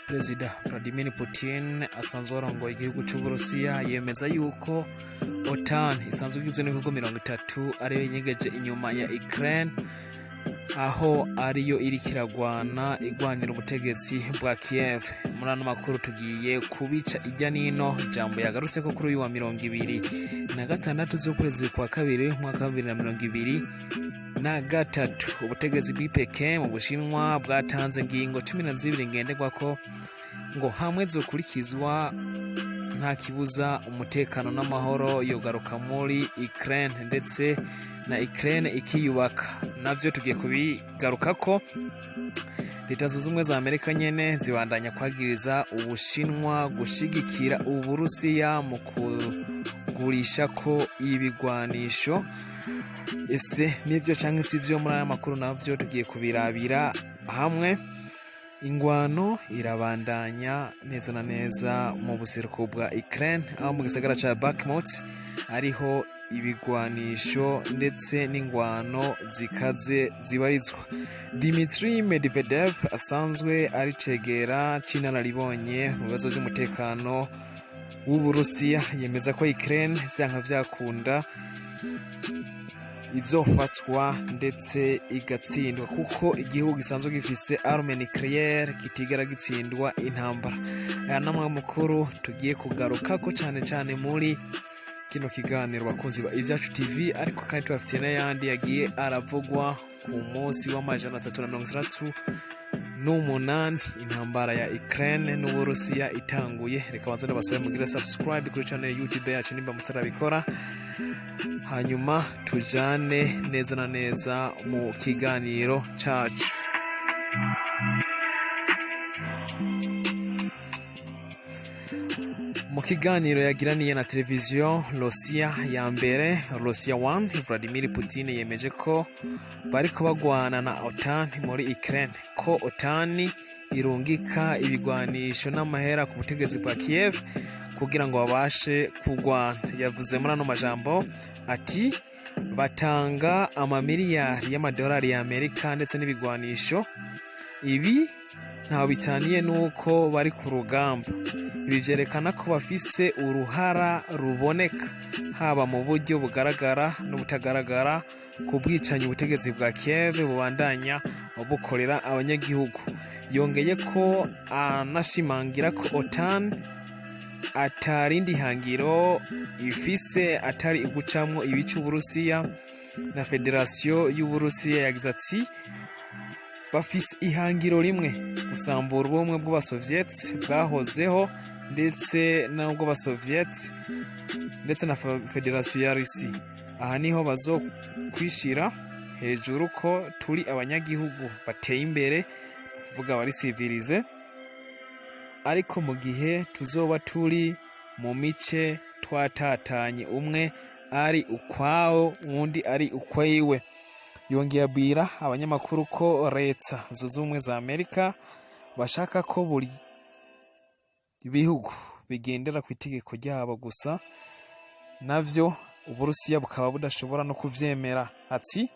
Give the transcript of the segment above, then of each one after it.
Perezida Vladimir Putin asanzwe arongoye igihugu c'Uburusiya yemeza yuko OTAN isanzwe igizwe n'ibihugu 30 ariyo yinyegeje inyuma ya Ukraine, aho ariyo iriko iragwana igwanira ubutegetsi bwa Kiev. Muri ano makuru tugiye kubica ijya nino jambo yagarutse ko kuri uyu wa 26 z'ukwezi kwa kabiri umwaka wa 2023. Ubutegetsi bw'i Pekin mu Bushinwa bwatanze ingingo 12 ngenderwako ngo hamwe zokurikizwa nta kibuza umutekano n'amahoro yogaruka muri Ukraine, ndetse na Ukraine ikiyubaka. Navyo tugiye kubigarukako. Leta Zunze Ubumwe za Amerika nyene zibandanya kwagiriza Ubushinwa gushigikira Uburusiya mu kugurisha ko ibigwanisho. Ese nivyo canke sivyo? Muri aya makuru navyo tugiye kubirabira hamwe. Ingwano irabandanya neza na neza mu buseruko bwa Ukraine, aho mu gisagara ca Bakhmut ariho ibigwanisho ndetse n'ingwano zikaze zibarizwa. Dmitry Medvedev asanzwe ari cegera c'inararibonye mu bibazo vy'umutekano w'Uburusiya yemeza ko Ukraine vyanka vyakunda izofatwa ndetse igatsindwa, kuko igihugu gisanzwe gifise arme nucléaire kitigera gitsindwa intambara. Aya namwe mukuru tugiye kugarukako cane cane muri kino kiganiro, bakunzi ba Ibyacu TV, ariko kandi tubafitiye n'ayandi yagiye aravugwa ku munsi wa 368 intambara ya Ukraine n'Uburusiya itanguye. Reka banze ndabasabe mugire subscribe kuri channel ya YouTube yacu nimba mutarabikora, hanyuma tujane neza na neza mu kiganiro cacu. Mu kiganiro yagiraniye na televiziyo Rossiya ya mbere, Rossiya One, Vladimir Putin yemeje ko bariko bagwana na OTAN muri Ukraine, ko OTAN irungika ibigwanisho n'amahera ku butegetsi bwa Kiev kugira ngo babashe kugwana. Yavuze muri ano majambo ati: "Batanga amamiliyari y'amadolari ya Amerika ndetse n'ibigwanisho. Ibi ntaho bitaniye n'uko bari ku rugamba. Ibi vyerekana ko bafise uruhara ruboneka, haba mu buryo bugaragara n'ubutagaragara, ku bwicanyi ubutegetsi bwa Kiev bubandanya bukorera abanyagihugu." Yongeye ko anashimangira ko OTAN atarindi hangiro ifise atari ugucamwo ibice Uburusiya na Federasiyo y'Uburusiya. Yagize ati: "Bafise ihangiro rimwe, gusambura ubumwe bw'Abasovieti bwahozeho ndetse n'ubw'Abasovieti ndetse na Federasiyo ya Rusi. Aha niho bazokwishira hejuru ko turi abanyagihugu bateye imbere, kuvuga bari civilisé, ariko mu gihe tuzoba turi mu mice twatatanye, umwe ari ukwawo uwundi ari ukwiwe." Yongeye abwira abanyamakuru ko Leta Zunze Ubumwe za Amerika bashaka ko buri bihugu bigendera ku itegeko ryabo gusa, navyo Uburusiya bukaba budashobora no kuvyemera. Ati: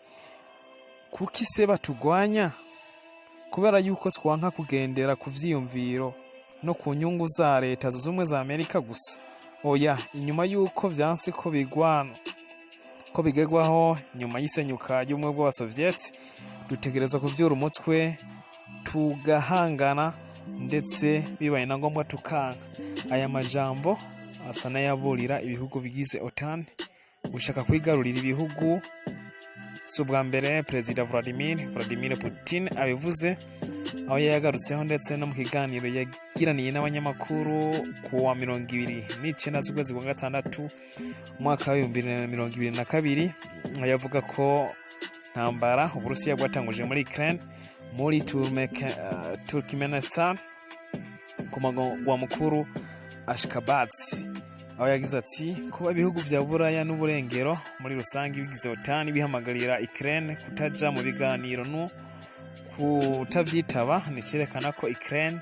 "Kuki se batugwanya? Kubera yuko twanka kugendera ku vyiyumviro no ku nyungu za Leta Zunze Ubumwe za Amerika gusa? Oya." Inyuma yuko vyanse ko bigwana ko bigerwaho nyuma y'isenyuka ry'ubumwe bw'Abasovieti, dutegerezwa kuvyura umutwe tugahangana, ndetse bibaye na ngombwa tukanka. Aya majambo asa n'ayaburira ibihugu bigize OTAN gushaka kwigarurira ibihugu. Si ubwa mbere Perezida Vladimir Putin abivuze, aho yayagarutseho ndetse no mu kiganiro yagiraniye n'abanyamakuru ku wa 29 z'ukwezi kwa gatandatu umwaka wa 2022, aho yavuga ko ntambara Uburusiya bwatanguje muri Ukraine, muri Turkmenistan ku mugwa mukuru Ashgabat, aho yagize ati: "Kuba ibihugu vya Buraya n'uburengero muri rusange bigize OTAN bihamagarira Ukraine kutaja mu biganiro no kutavyitaba ni cerekana ko Ukraine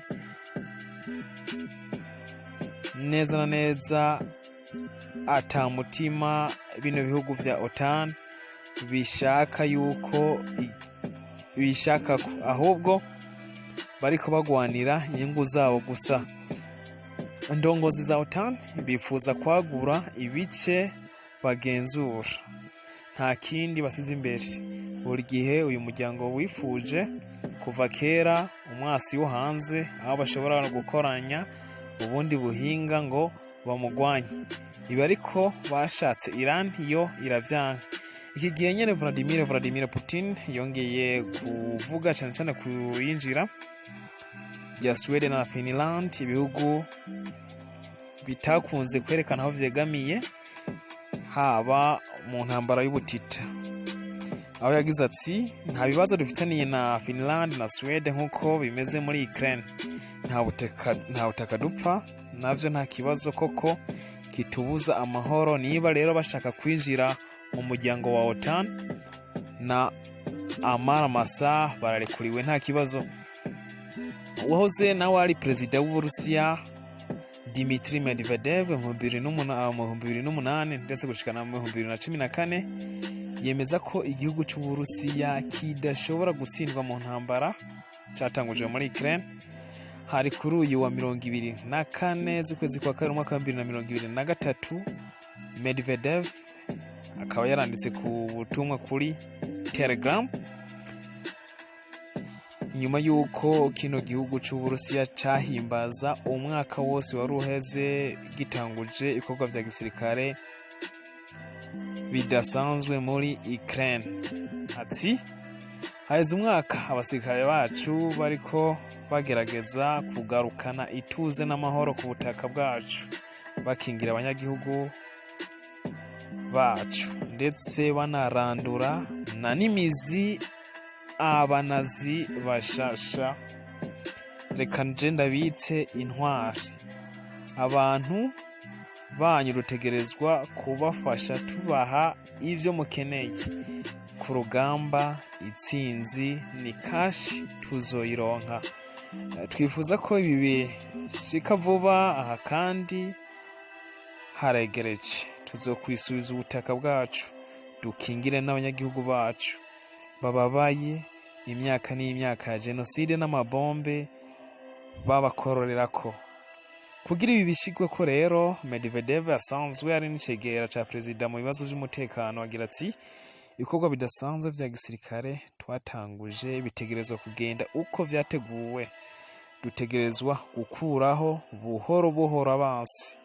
neza na neza ata mutima bino bihugu vya OTAN Bishaka yuko bishaka ko ahubwo bariko bagwanira inyungu zabo gusa. Indongozi za OTAN bifuza kwagura ibice bagenzura, nta kindi basize imbere. Buri gihe uyu muryango wifuje kuva kera umwasi wo hanze, aho bashobora gukoranya ubundi buhinga ngo bamugwanye. Ibi ariko bashatse Iran yo iravyanga. Iki gihe nyene Vladimir Putin yongeye kuvuga cyane cyane ku yinjira rya Sweden na Finland, ibihugu bitakunze kwerekana aho vyegamiye haba mu ntambara y'ubutita, aho yagize ati: "Nta bibazo dufitaniye na Finland na Sweden nk'uko bimeze muri Ukraine. Nta butaka dupfa navyo, nta kibazo koko kitubuza amahoro. Niba rero bashaka kwinjira mu muryango wa OTAN na amara masa, bararekuriwe, nta kibazo." Uwahoze nawe ari perezida w'Uburusiya Dmitry Medvedev mu 2008 ndetse gushikana mu 2014 yemeza ko igihugu cy'Uburusiya kidashobora gutsindwa mu ntambara catangujwe muri Ukraine. Hari kuri uyu wa 24 z'ukwezi kwa kabiri umwaka wa 2023. Medvedev akaba yaranditse ku butumwa kuri Telegram nyuma y'uko kino gihugu c'Uburusiya cahimbaza umwaka wose wari uheze gitanguje ibikorwa vya gisirikare bidasanzwe muri Ukraine, ati: "Haheze umwaka abasirikare bacu bariko bagerageza kugarukana ituze n'amahoro ku butaka bwacu, bakingira abanyagihugu bacu ndetse banarandura na n'imizi abanazi bashasha. Reka nje ndabitse intwari. Abantu banyu rutegerezwa kubafasha, tubaha ivyo mukeneye ku rugamba. Itsinzi ni kashi, tuzoyironka. Twifuza ko ibi bishika vuba aha kandi haregereje. Tuzokwisubiza ubutaka bwacu, dukingire n'abanyagihugu bacu bababaye imyaka n'imyaka ya jenoside n'amabombe babakororerako." Kugira ibi bishigwe ko rero, Medvedev asanzwe ari n'icegera ca perezida mu bibazo vy'umutekano agira ati: "Ibikorwa bidasanzwe vya gisirikare twatanguje bitegerezwa kugenda uko vyateguwe. Dutegerezwa gukuraho buhoro buhoro abansi,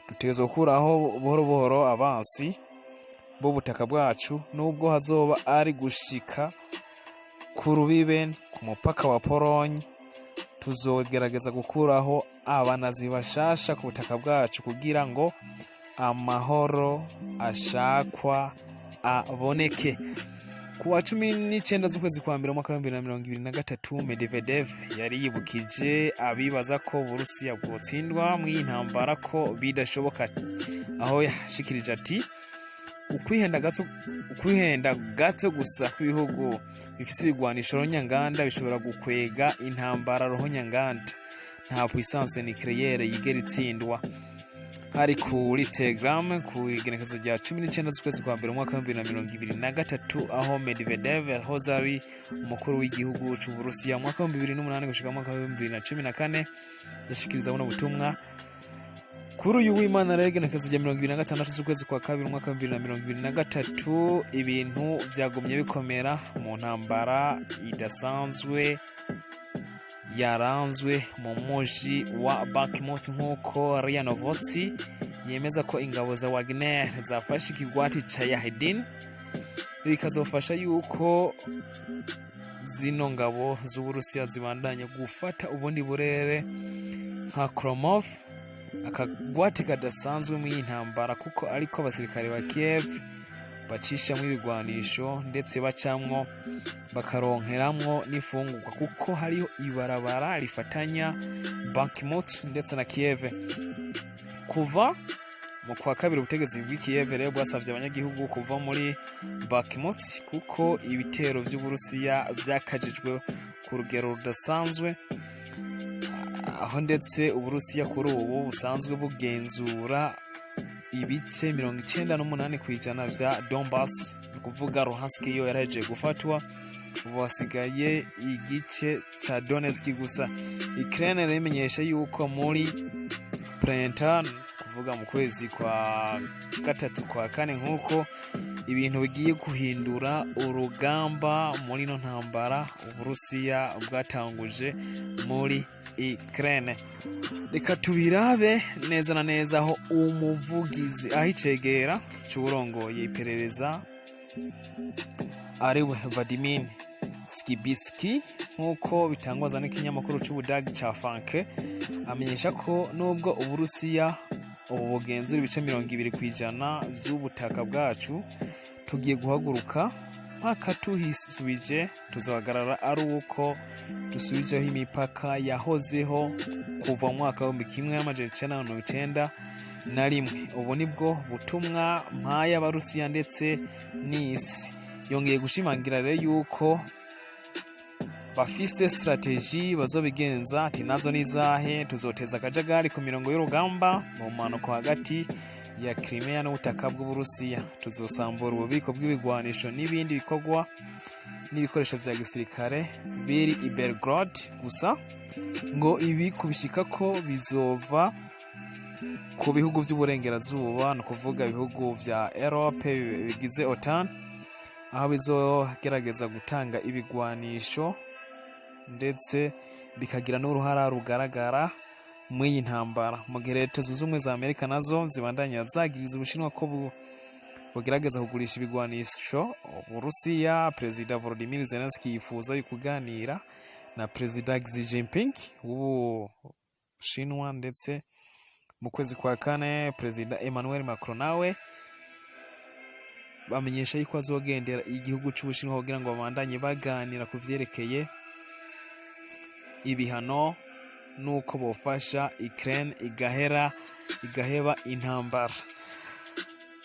dutegerezwa gukuraho buhoro buhoro abansi b'ubutaka bwacu, nubwo hazoba ari gushika ku rubibe ku mupaka wa Polonye. Tuzogerageza gukuraho abanazi bashasha ku butaka bwacu kugira ngo amahoro ashakwa aboneke." Ku wa 19 z'ukwezi kwa mbere umwaka wa 2023, Medvedev yari yibukije abibaza ko Uburusiya bwotsindwa mw'iyi ntambara ko bidashoboka, aho yashikirije ati: "Ukwihenda gato gusa kw'ibihugu bifise ibigwanisho ruhonyanganda bishobora gukwega intambara ruhonyanganda. Nta puissance nucléaire yigera itsindwa." Hari kuri Telegram ku igenekerezo rya 19 z'ukwezi kwa mbere umwaka wa 2023, aho Medvedev yahoze ari umukuru w'igihugu c'Uburusiya mu mwaka wa 2008 gushika mu mwaka wa 2014 yashikiriza buno butumwa. Kuri uyu w'Imana rero, igenekerezo rya 26 z'ukwezi kwa kabiri umwaka wa 2023, ibintu vyagumye bikomera mu ntambara idasanzwe yaranzwe mu muji wa Bakhmut, nk'uko RIA Novosti yemeza ko ingabo za Wagner zafashe ikigwati ca Yahidin, bikazofasha yuko zino ngabo z'Uburusiya zibandanya gufata ubundi burere nka Khromov, akagwati kadasanzwe mu ntambara, kuko ariko abasirikare ba Kiev bacishamwo ibigwanisho ndetse bacamwo bakaronkeramwo n'ifungurwa, kuko hariho ibarabara rifatanya Bakhmut ndetse na Kiev. Kuva mu kwa kabiri, ubutegetsi bw'i Kiev rero bwasavye abanyagihugu kuva muri Bakhmut kuko ibitero vy'Uburusiya vyakajijwe ku rugero rudasanzwe, aho ndetse Uburusiya kuri ubu busanzwe bugenzura ibice 98% vya Donbass, ni ukuvuga Luhansk yo yarahejeje gufatwa, ubu hasigaye igice ca Donetsk gusa. Ukraine rero imenyesha yuko muri printemps, kuvuga mu kwezi kwa gatatu, kwa kane, nk'uko ibintu bigiye guhindura urugamba muri ino ntambara Uburusiya bwatanguje muri Ukraine. Reka tubirabe neza na neza aho umuvugizi, aho icegera c'uwurongoye iperereza ariwe Vladimir Skibitsky, nk'uko bitangwaza n'ikinyamakuru c'Ubudagi ca Funke, amenyesha ko nubwo Uburusiya ubu bugenzura ibice 20% vy'ubutaka bwacu, tugiye guhaguruka mpaka tuhisubije, tuzohagarara ari uko dusubijeho imipaka yahozeho kuva mu mwaka w'1991. Ubu nibwo butumwa mpaye Abarusiya ndetse n'isi. Yongeye gushimangira rero yuko bafise stratégie bazobigenza, ati nazo nizahe? Tuzoteza akajagari ku mirongo y'urugamba mu mpanuko hagati ya Crimea n'ubutaka bw'Uburusiya, tuzosambura ububiko bw'ibigwanisho n'ibindi bikorwa n'ibikoresho vya gisirikare biri i Belgorod. Gusa ngo ibi kubishika ko bizova ku bihugu vy'uburengerazuba, ni ukuvuga ibihugu vya Europe bigize OTAN, aho bizogerageza gutanga ibigwanisho ndetse bikagira n'uruhara rugaragara muri iyi ntambara, mu gihe Leta Zunze Ubumwe za Amerika nazo zibandanya zagiriza Ubushinwa ko bugerageza kugurisha ibigwanisho Uburusiya. Perezida Volodymyr Zelensky yifuza kuganira na Perezida Xi Jinping w'Ubushinwa, ndetse mu kwezi kwa kane Perezida Emmanuel Macron nawe bamenyesha yuko azogendera igihugu c'Ubushinwa kugira ngo babandanye baganira ku vyerekeye ibihano nuko bofasha Ukraine igahera igaheba intambara.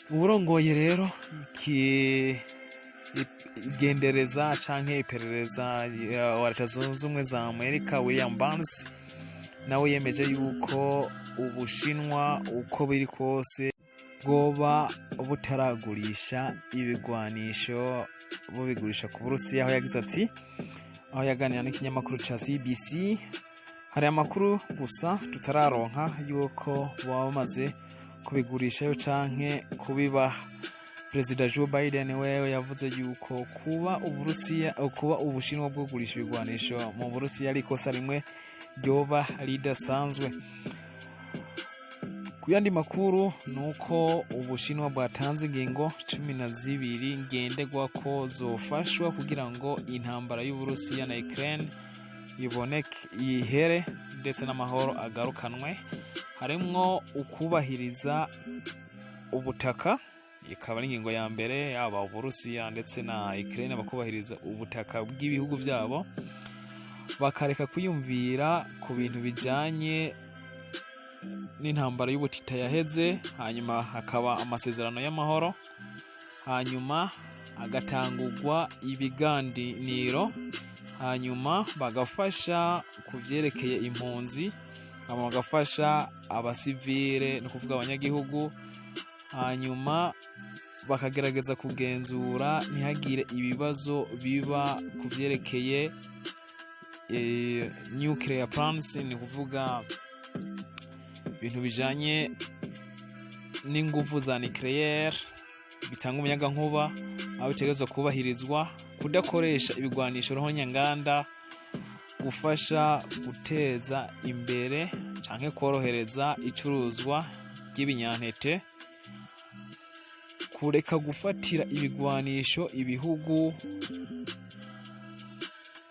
Uburongoye rero ki igendereza canke iperereza wa Leta Zunze Ubumwe za Amerika, William Burns, nawe yemeje yuko Ubushinwa uko biri kose bwoba butaragurisha ibigwanisho bubigurisha ku Burusiya, aho yagize ati, aho yaganira n'ikinyamakuru ca CBC: "Hari amakuru gusa tutararonka yuko baba bamaze kubigurishayo canke kubibaha." Perezida Joe Biden wewe yavuze yuko kuba Uburusiya, kuba Ubushinwa bwogurisha ibigwanisho mu Burusiya ari ikosa rimwe ryoba ridasanzwe. Ku yandi makuru ni uko Ubushinwa bwatanze ingingo 12 ngenderwako zofashwa kugira ngo intambara y'Uburusiya na Ukraine iboneke, ihere, ndetse n'amahoro agarukanwe. Harimwo ukubahiriza ubutaka, ikaba ari ingingo ya mbere, yaba Uburusiya ndetse na Ukraine bakubahiriza ubutaka bw'ibihugu byabo, bakareka kwiyumvira ku bintu bijanye n'intambara y'ubutita yaheze, hanyuma hakaba amasezerano y'amahoro, hanyuma hagatangurwa ibiganiro, hanyuma bagafasha ku vyerekeye impunzi, hama bagafasha abasivile, ni ukuvuga abanyagihugu, hanyuma bakagerageza kugenzura ntihagire ibibazo biba ku vyerekeye nuclear plants, ni ukuvuga ibintu bijanye n'inguvu za nucléaire bitanga umuyagankuba, aho bitegerezwa kubahirizwa, kudakoresha ibigwanisho ruhonyanganda, gufasha guteza imbere canke korohereza icuruzwa ry'ibinyantete, kureka gufatira ibigwanisho ibihugu,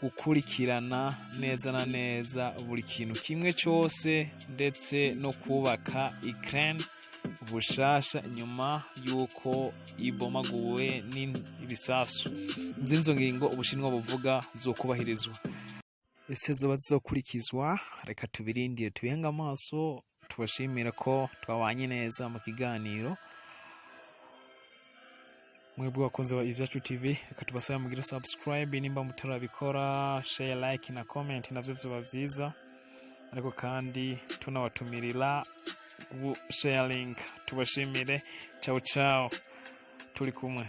gukurikirana neza na neza buri kintu kimwe cose, ndetse no kubaka Ukraine bushasha inyuma y'uko ibomaguwe n'ibisasu. Z'izo ngingo Ubushinwa buvuga zokubahirizwa, ese zoba zizokurikizwa? Reka tubirindire, tubihange amaso. Tubashimira ko twabanye neza mu kiganiro. Mwebwe bakunze ba Ivyacu TV, reka tubasabe mugire subscribe nimba mutarabikora, share, like na comment navyo vyoba vyiza, ariko kandi tunabatumirira Gusharinga. Tubashimire. Ciao ciao, turi kumwe.